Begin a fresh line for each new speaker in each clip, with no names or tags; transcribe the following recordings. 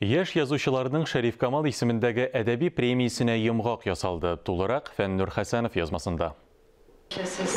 Яшь язучыларның Шәриф Камал исемендәге әдәби премиясенә йомгак ясалды. Тулырак Фәннур Хәсәнов язмасында.
Сез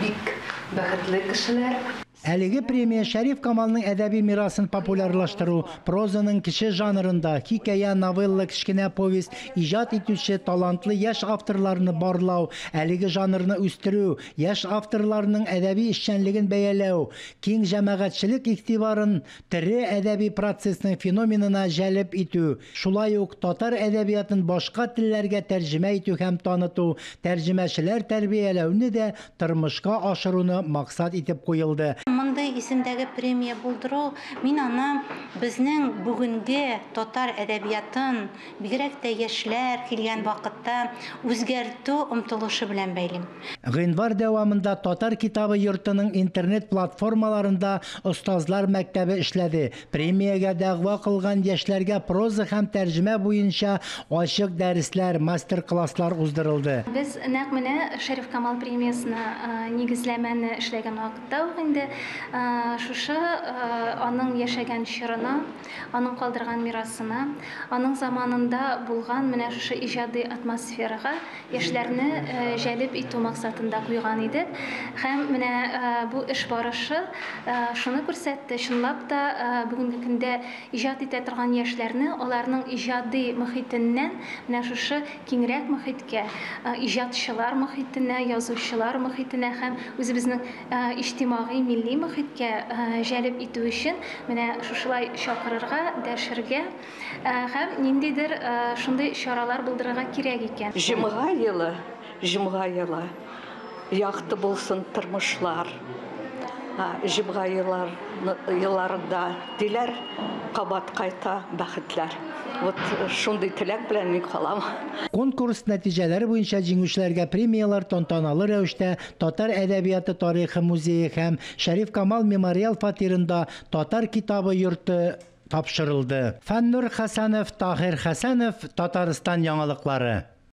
бик бәхетле кешеләр.
Әлеге премия Шәриф Камалның әдәби мирасын популярлаштыру, прозаның кече жанрында хикәя, новелла, кечкенә повесть иҗат итүче талантлы яшь авторларны барлау, әлеге жанрны үстерү, яшь авторларның әдәби эшчәнлеген бәяләү, киң җәмәгатьчелек игътибарын тере әдәби процессның феноменына җәлеп итү, шулай ук татар әдәбиятын башка телләргә тәрҗемә итү һәм таныту, тәрҗемәчеләр тәрбияләүне дә тормышка ашыруны максат итеп куелды.
Мондый исемдәге премия булдыру, мин аны безнең бүгенге татар әдәбиятын, бигрәк тә яшьләр килгән вакытта үзгәртү омтылышы белән бәйлим.
Гыйнвар дәвамында Татар китабы йортының интернет платформаларында остазлар мәктәбе эшләде. Премиягә дәгъва кылган яшьләргә проза һәм тәрҗемә буенча ачык дәресләр, мастер-класслар уздырылды.
Без нәкъ менә Шәриф Камал премиясенә нигезләмәне эшләгән вакытта ук инде шушы аның яшәгән чорына, аның калдырган мирасына, аның заманында булган менә шушы иҗади атмосферага яшьләрне җәлеп итү максатында куйган идек. Һәм менә бу эш барышы шуны күрсәтте, чынлап та бүгенге көндә иҗат итә торган яшьләрне аларның иҗади мөхитеннән менә шушы киңрәк мөхиткә, иҗатчылар мөхитенә, язучылар мөхитенә һәм үзебезнең иҗтимагый милли мөхиткә җәлеп итү өчен менә шушылай чакырырга, дәшергә һәм ниндидер шундый чаралар булдырырга кирәк икән.
Җомга елы, җомга елы, якты булсын тормышлар. Җомга елларында диләр, кабат кайта бәхетләр. Вот шундый теләк белән мин калам.
Конкурс нәтиҗәләре буенча җиңүчеләргә премияләр тантаналы рәвештә Татар әдәбияты тарихы музее һәм Шәриф Камал мемориал фатирында Татар китабы йорты тапшырылды. Фәннур Хәсәнов, Таһир Хәсәнов, Татарстан яңалыклары.